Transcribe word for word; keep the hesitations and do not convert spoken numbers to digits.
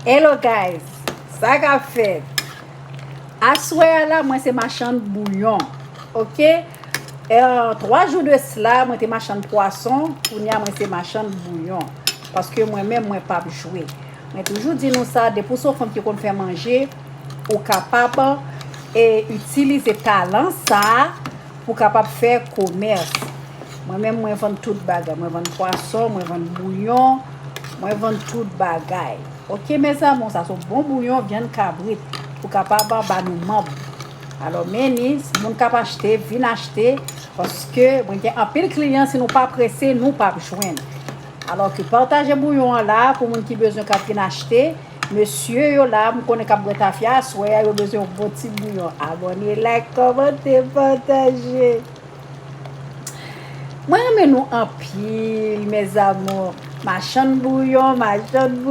Hello guys, sa k ap fèt? Aswè a la, mwen se machann bouyon, oke? E, twa jou de sila, mwen te machann pwason, kounye a mwen se machann bouyon. Paske mwen menm, mwen p ap jwe. Mwen toujou di nou sa, depi w se yon fanm ki konn fè manje, ou kapab e itilize talan sa a pou w kapab fè komès. Mwen menm, mwen vann tout bagay. Mwen vann pwason, mwen vann bouyon, mwen vann tout bagay. Oke, mezanmi, sa se yon bon bouyon vyann kabrit pou kapab ba nou manb. Alò, men ni, si moun k ap achte, vin achte, paske mwen gen anpil kliyan, si nou pa prese, nou p ap jwenn. Alò ke pataje bouyon an la pou moun ki bezwen k ap vin achte. Mesye yo la, m konnen k ap bwè tafya aswè a, yo bezwen yon bon ti bouyon. Abòne, like, kòmante, pataje. Mwen renmen nou anpil, mes amours. Machann bouyon, machann bouyon.